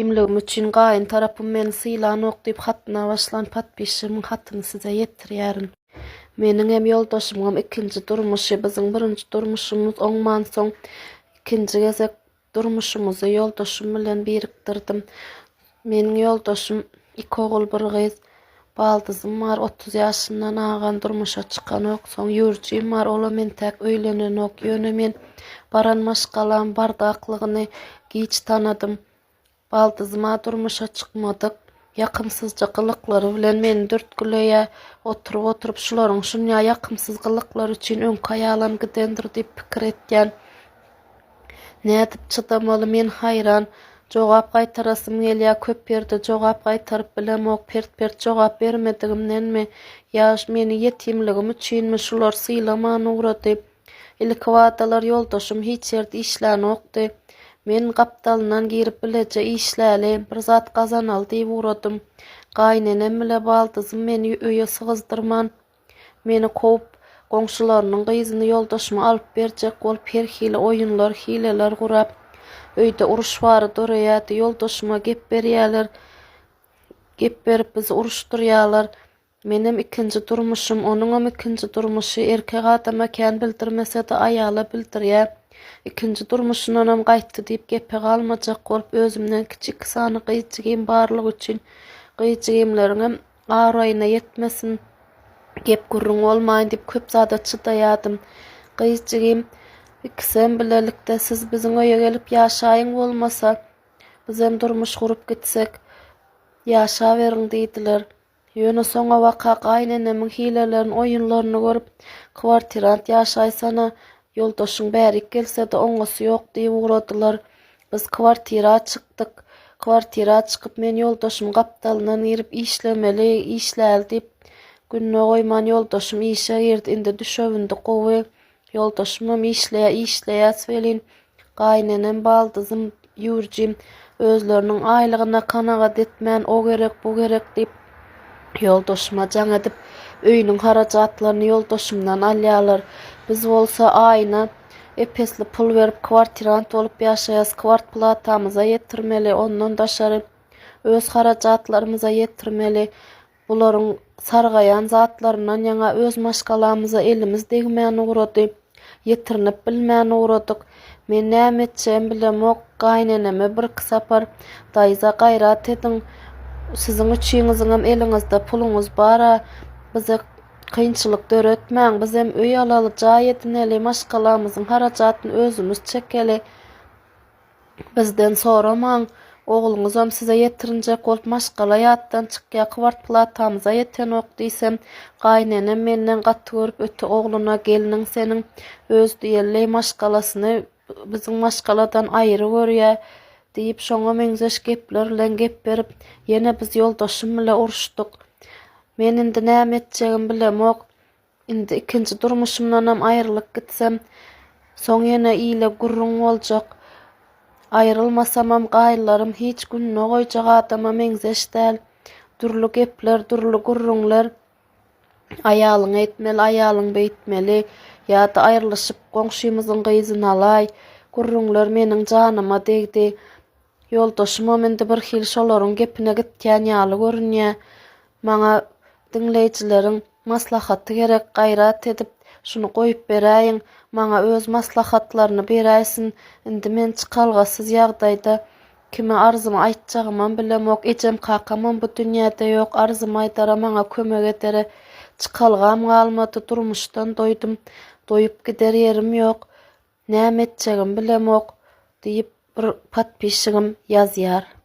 Ýetimligim üçin gaýyn tarapym meni sylanok diýip hatyna başlan podpisçigimiň hatyny size ýetirýärin. Meniňem ýoldaşymyňam ikinji durmuşy, biziň birinji durmuşymyz oňmansoň ikinji gezek durmuşymyzy ýoldaşym bilen birikdirdim. Meniň ýoldaşym iki ogul bir gyz. Baldyzym bar 30 ýaşyndan agan durmuşa çykanok. Soň ýürjim bar olam entäk öýlenenok. Ýöne men baran maşgalam bardaklygyny giç tanadym. Baldyzyma durmuşa çykmadyk. Ýakymsyzja gylyklary bilen meni dürtgüleýä. Oturyp-oturyp şularyň şunýa ýakymsyz gylyklary üçin öňki aýalam gidendir diýip pikir etýän. Nädip çydamaly men haýran. Jogap gaýtarasym gelýä köp ýerde jogap gaýtaryp bilemok pert-pert jogap bermedigimdenmi ýa meni ýetimligim üçinmi şular sylaman ugrady. Ilkibadalar ýoldaşym hiç ýerde işlänokdy. Men gapdalyndan girip bileje işläli, bir zat gazanaly diýip ugradym. Gaýynenem bile baldyzym meni öýe sygyzdyrman, meni kowup, goňşularynyň gyzyny ýoldaşyma alyp berjek bolup her hili oýunlar, hileler gurap, öýde uruş bary döreýärdi. Ýoldaşyma gep berýärler, gep berip bizi uruşdyrýarlar. Menem ikinji durmuşym, onuňam ikinji durmuşy, erkek adama kän bildirmese-de aýala bildirýär. Ikinji durmuşyndanam gaýtdy diýip gepe galmajak bolup özümden kiçi iki sany gyz jigim barlygy üçin gyz jigimleriňem abraýyna ýetmesin, gep-gürrüň bolmaýyn diýip köp zada çydaýadym. Gyz jigim ikisem bilelikde siz biziň öýe gelip ýaşaýyň bolmasa, bizem durmuş gurup gitsek, ýaşaberiň diýdiler. Ýöne soňabaka gaýynenemiň hilelerini, oýunlaryny görüp, Kwartirant ýaşaýsana, ýoldaşyň bärik gelse-de oňasy ýok diýip ugradylar. Biz kwartira çykdyk. Kwartira çykyp, men ýoldaşymyň gapdalyndan girip, işlemeli, işläli diýip, günde goýman ýoldaşym işe girdi. Indi düşewündi gowy. Ýoldaşymam işleýär, işleýäs welin, gaýynenem, baldyzym, ýüwürjim özleriniň aýlygyna kanagat etmän, o gerek, bu gerek diýip, ýoldaşyma jaň edip, öýüniň harajatlaryny ýoldaşymdan alýarlar. Biz bolsa aýyna ep-esli pul berip, kwartirant bolup ýaşaýas, kwartplatamyza ýetirmeli, ondan daşary öz harajatlarymyza ýetirmeli. Bularyň sargaýan zatlaryndan ýaňa öz maşgalamyza elimiz degmän ugrady. Ýetirinip bilmän ugradyk. Men näme etjegimi bilemok. Gaýyneneme birki sapar, Daýza, gaýrat ediň. Siziň üçiňiziňem eliňizde puluňyz bar-a. Bize kynçylyk döretmäň. Bizem öý alaly, jaý edineli, maşgalamyzyň harajatyny özümiz çekeli. Bizden soramaň, ogluňyzam size ýetirinjek bolup maşgala ýatdan çykýa, kwartplatamyza ýetenok diýsem, gaýynenem menden gaty görüp öte ogluna gelniň seniň öz diýenleý maşgalasyny biziň maşgaladan aýry görýä diýip şoňa meňzeş gepler bilen gep berip ýene biz ýoldaşym bile uruşdyk. Men indi näme etjegimi bilemok. Indi ikinji durmuşymdanam aýrylyp gitsem, soň ýene ile gürrüň boljak. Aýrylmasamam gaýynlarym hiç gününe goýjak adama meňzeş däl. Dürli gepler, dürli gürrüňler. Aýalyň eýtmeli, aýalyň beýtmeli ýa-da aýrylyşyp goňşymyzyň gyzyny alaý. Gürrüňler meniň janyma degdi. Ýoldaşymam indi birhili şolaryň gepine gitýän ýaly görünýä. Maňa diňleýjileriň maslahaty gerek, gaýrat edip, şuny goýup beräýiň, maňa öz maslahatlaryny beräýsin, indi men çykalgasyz ýagdaýda, kime arzymy aýtjagymam bilemok, ejem-kakamam bu dünýäde ýok, arzymy aýdara, maňa kömek edere çykalgam galmady, durmuşdan doýdum, doýup gider ýerim ýok. Näme etjegimi bilemok, diýip, bir podpisçigim ýazýar.